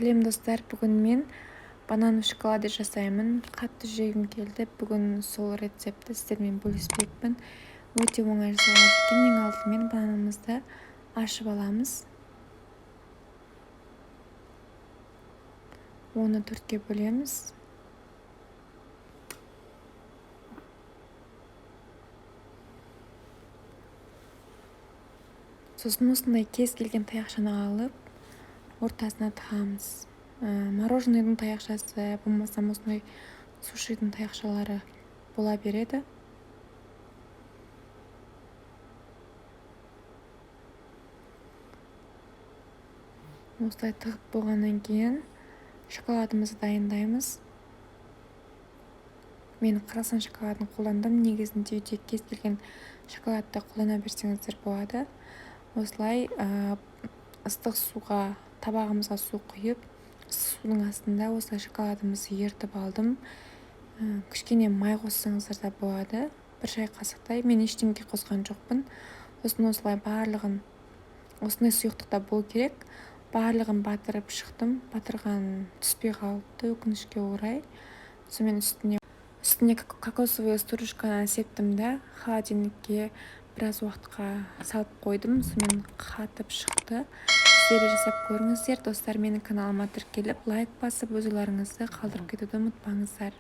Сәлем, достар! Бүгін мен банан в шоколаде жасаймын. Қатты жегім келді. Бүгін сол рецептті сіздермен бөліспекпін. Өте оңай жасалады екен. Ең алдымен бананымызды ашып аламыз. Оны төртке бөлеміз. Сосын осындай кез келген таяқшаны алып, ортасына тығамыз. Мороженыйдың таяқшасы, болмаса осындай сушидің таяқшалары бола береді. Осылай тығып болғаннан кейін шоколадымызды дайындаймыз. Мен Қазақстан шоколадын қолдандым. Негізінде үйде кез келген шоколадты қолдана берсеңіздер болады. Осылай ыстық суға, табағымызға су құйып, ыстық судың астында осылай шоколадымызды ерітіп алдым. Кішкене май қоссаңыздар да болады, бір шай қасықтай. Мен ештеңе қосқан жоқпын. Сосын осылай барлығын, осындай сұйықтықта болу керек, барлығын батырып шықтым. Батырған түспей қалыпты, өкінішке орай. Сонымен үстіне кокосовый стружканы септім да, холодильникке біраз уақытқа салып қойдым. Сонымен қатып шықты. Сіздер де жасап көріңіздер, достар. Менің каналыма тіркеліп, лайк басып, өз ойларыңызды қалдырып кетуді ұмытпаңыздар.